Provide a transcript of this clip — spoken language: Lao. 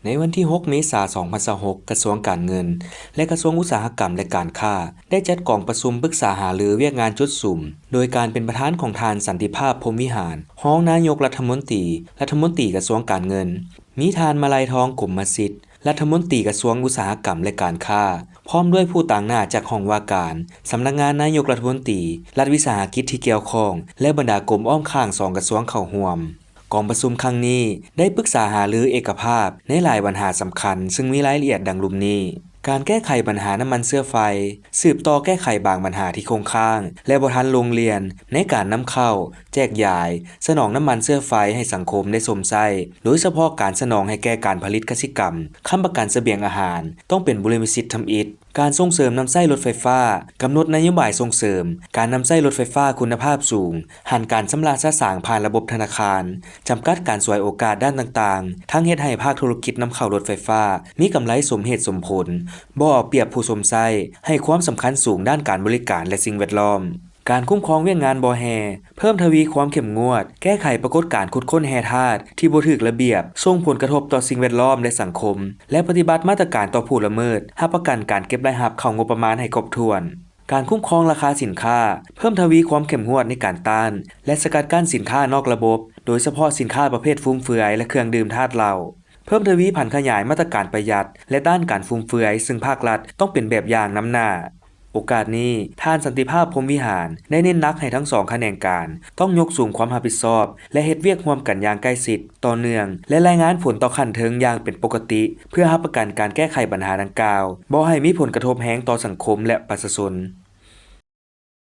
ໃນວັນທີຫົກ ເມສາ ສອງພັນຊາວຫົກ, ກະຊວງການເງິນ ແລະ ກະຊວງອຸດສາຫະກຳ ແລະ ການຄ້າ ໄດ້ຈັດກອງປະຊຸມປຶກສາຫາລືວຽກງານຈຸດສຸມ ໂດຍການເປັນປະທານຂອງທ່ານ ສັນຕິພາບ ພົມວິຫານ ຮອງນາຍົກລັດຖະມົນຕີ, ລັດຖະມົນຕີກະຊວງການເງິນ, ມີທ່ານ ມະໄລທອງ ກົມມະສິດ ລັດຖະມົນຕີກະຊວງອຸດສາຫະກຳ ແລະ ການຄ້າ, ພ້ອມດ້ວຍຜູ້ຕາງໜ້າຈາກຫ້ອງວ່າການ, ສຳນັກງານນາຍົກລັດຖະມົນຕີ, ລັດວິສາຫະກິດທີ່ກ່ຽວຂ້ອງ ແລະ ບັນດາກົມອ້ອມຂ້າງສອງກະຊວງເຂົ້າຮ່ວມ. ກອງປະຊຸມຄັ້ງນີ້ໄດ້ປຶກສາຫາລືເອກະພາບໃນຫຼາຍບັນຫາສຳຄັນ, ຊຶ່ງມີລາຍລະອຽດດັ່ງລຸ່ມນີ້: ການແກ້ໄຂບັນຫານ້ຳມັນເຊື້ອໄຟ, ສືບຕໍ່ແກ້ໄຂບາງບັນຫາທີ່ຄົງຄ້າງ ແລະ ບໍ່ທັນລົງລຽນໃນການນຳເຂົ້າ, ແຈກຢາຍ, ສະໜອງນ້ຳມັນເຊື້ອໄຟໃຫ້ສັງຄົມໄດ້ຊົມໃຊ້, ໂດຍສະເພາະການສະໜອງໃຫ້ແກ່ການຜະລິດກະສິກຳ, ຄ້ຳປະກັນສະບຽງອາຫານ ຕ້ອງເປັນບຸລິມະສິດທຳອິດ. ການສົ່ງເສີມນຳໃຊ້ລົດໄຟຟ້າ, ກຳນົດນະໂຍບາຍສົ່ງເສີມການນຳໃຊ້ລົດໄຟຟ້າຄຸນນະພາບສູງ, ຫັນການຊຳລະສະສາງຜ່ານລະບົບທະນາຄານ, ຈຳກັດການສວຍໂອກາດດ້ານຕ່າງໆ, ທັງເຮັດໃຫ້ພາກທຸລະກິດນຳເຂົ້າລົດໄຟຟ້າມີກຳໄລສົມເຫດສົມຜົນ, ບໍ່ເອົາປຽບຜູ້ຊົມໃຊ້, ໃຫ້ຄວາມສຳຄັນສູງດ້ານການບໍລິການ ແລະ ສິ່ງແວດລ້ອມ. ການຄຸ້ມຄອງວຽກງານບໍ່ແຮ່, ເພີ່ມທະວີຄວາມເຂັ້ມງວດ, ແກ້ໄຂປາກົດການຂຸດຄົ້ນແຮ່ທາດທີ່ບໍ່ຖືກລະບຽບ, ສົ່ງຜົນກະທົບຕໍ່ສິ່ງແວດລ້ອມ ແລະ ສັງຄົມ ແລະ ປະຕິບັດມາດຕະການຕໍ່ຜູ້ລະເມີດ, ຮັບປະກັນການເກັບລາຍຮັບເຂົ້າງົບປະມານໃຫ້ຄົບຖ້ວນ. ການຄຸ້ມຄອງລາຄາສິນຄ້າ, ເພີ່ມທະວີຄວາມເຂັ້ມງວດໃນການຕ້ານ ແລະ ສະກັດກັ້ນສິນຄ້ານອກລະບົບ, ໂດຍສະເພາະສິນຄ້າປະເພດຟຸມເຟືອຍ ແລະ ເຄື່ອງດື່ມທາດເຫຼົ້າ. ເພີ່ມທະວີຜັນຂະຫຍາຍມາດຕະການປະຢັດ ແລະ ຕ້ານການຟຸມເຟືອຍ, ຊຶ່ງພາກລັດຕ້ອງເປັນແບບຢ່າງນຳໜ້າ. ໂອກາດນີ້, ທ່ານ ສັນຕິພາບ ພົມວິຫານ ໄດ້ເນັ້ນໜັກໃຫ້ທັງສອງຂະແໜງການຕ້ອງຍົກສູງຄວາມຮັບຜິດຊອບ ແລະ ເຮັດວຽກຮ່ວມກັນຢ່າງໃກ້ຊິດ, ຕໍ່ເນື່ອງ ແລະ ລາຍງານຜົນຕໍ່ຂັ້ນເທິງຢ່າງເປັນປົກກະຕິ ເພື່ອຮັບປະກັນການແກ້ໄຂບັນຫາດັ່ງກ່າວ ບໍ່ໃຫ້ມີຜົນກະທົບແຮງຕໍ່ສັງຄົມ ແລະ ປະຊາຊົນ.